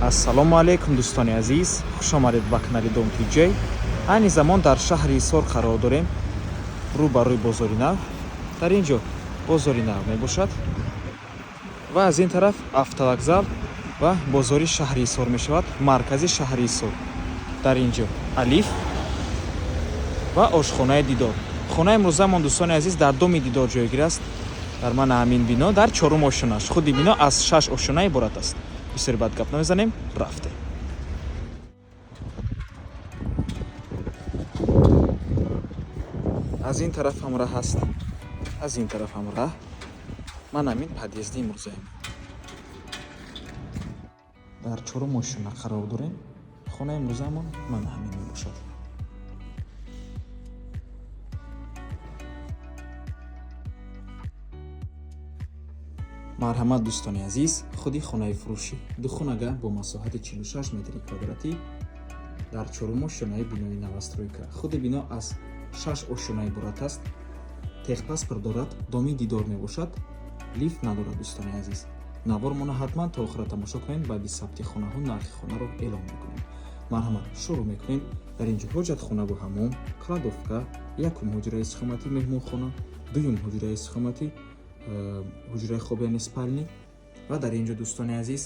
Ассалому алайкум, дӯстони азиз, хуш омадед ба канали Дом Тиҷей. Айни замон дар шаҳри Ҳисор қарор дорем, рӯ ба рӯи бозори нав. Дар ин ҷо бозори нав мебошад ва аз ин тараф автовокзал ва бозори шаҳри Ҳисор мешавад, маркази шаҳри Ҳисор. Дар ин ҷо Алиф ва ошхонаи Дидор. Хонаи имрӯзамон, дӯстони азиз, дар доми Дидор ҷойгир аст, дар мана ҳамин бино, дар чорум ошёнаш. Худи бино аз шаш ошёна иборат аст. Бисёри бад гап намезанем, рафтем. Аз ин тараф ҳам раҳ аст, аз ин тараф ҳам раҳ. Ман ҳамин подъезди имрӯзаем. Дар чорум ошёна қарор дорем. Хонаи имрӯзаамон мана ҳамин мебошад. Марҳамат, дӯстони азиз, худи хонаи фурӯшӣ, духонага бо масоҳати 46 метри квадратӣ дар чорум ошёнаи бинои новостройка. Худи бино аз шаш ошёна иборат аст, техпаспорт дорад, доми Дидор мебошад, лифт надорад. Дӯстони азиз, навормона ҳатман то охира тамошо кунед. Баъди сабти хонаҳо нархи хонаро эълон мекунем. Марҳамат, шурӯъ мекунем. Дар ин ҷо ҳоҷатхонаву ҳаммом, кладовка, якум ҳуҷраи истиқоматӣ, меҳмонхона, дуюм ҳуҷраи истиқоматӣ, ҳуҷраи хоб, яъне спальни, ва дар ин ҷо, дӯстони азиз,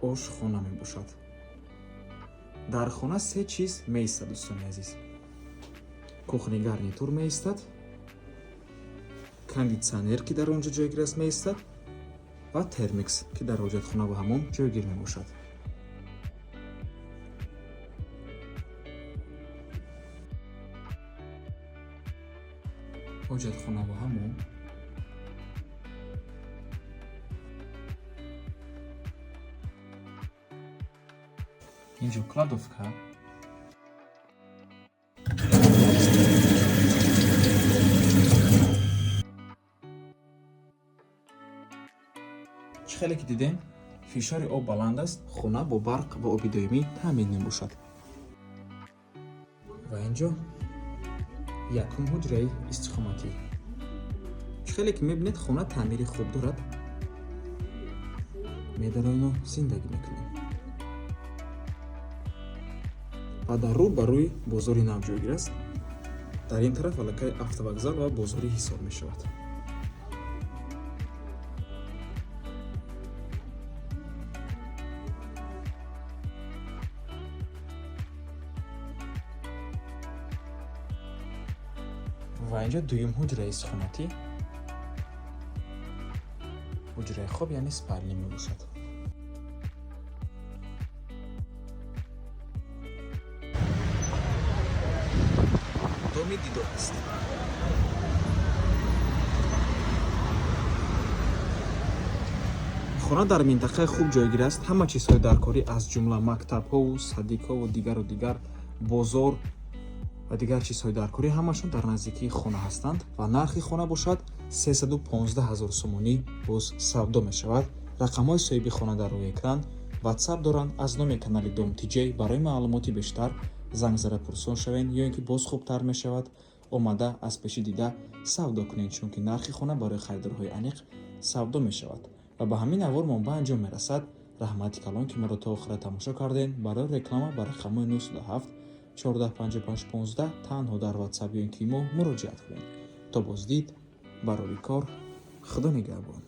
ошхона мебошад. Дар хона се чиз меистад, дӯстони азиз: кухонный гарнитур меистад, кондитсионер, ки дар он ҷо ҷойгир аст, меистад ва термикс, ки дар ҳоҷатхонаву ҳаммом ҷойгир мебошад. Ҳоҷатхонаву ҳаммом. Инҷо кладовка. Чӣ хеле ки дидем, фишори об баланд аст. Хона бо барқ ва оби доимӣ таъмин мебошад. Ва инҷо якум ҳуҷраи истиқоматӣ. Чӣ хеле ки мебинед, хона таъмири хуб дорад. Медароину зиндагӣ мекунем. Ва дар рӯ ба рӯи бозори нав ҷойгир аст. Дар ин тараф аллакай автовокзал ва бозори Ҳисор мешавад. Ва инҷо дуюм ҳуҷраи истиқоматӣ, ҳуҷраи хоб, яъне спальни мебошад. Доми Дидор аст. Хона дар минтақаи хуб ҷойгир аст. Ҳама чизҳои даркорӣ, аз ҷумла мактабҳову садикҳову дигару дигар, бозор ва дигар чизҳои даркорӣ ҳамашон дар наздикии хона ҳастанд. Ва нархи хона бошад 315 ҳазор сомонӣ, боз савдо мешавад. Рақамҳои соҳиби хона дар рӯи экран, ватсап доранд. Аз номи канали Дом Тиҷей барои маълумоти бештар занг зада пурсон шавед ё ин ки боз хубтар мешавад, омада аз пеши дида савдо кунед, чунки нархи хона барои харидорҳои аниқ савдо мешавад. Ва ба ҳамин навормон ба анҷом мерасад. Раҳмати калон, ки моро то охира тамошо кардем. Барои реклама ба рақамҳои 907 14 55 15 танҳо дар ватсап ё ин ки имо муроҷиат кунед. То боздид, барори кор, Худо нигаҳбон.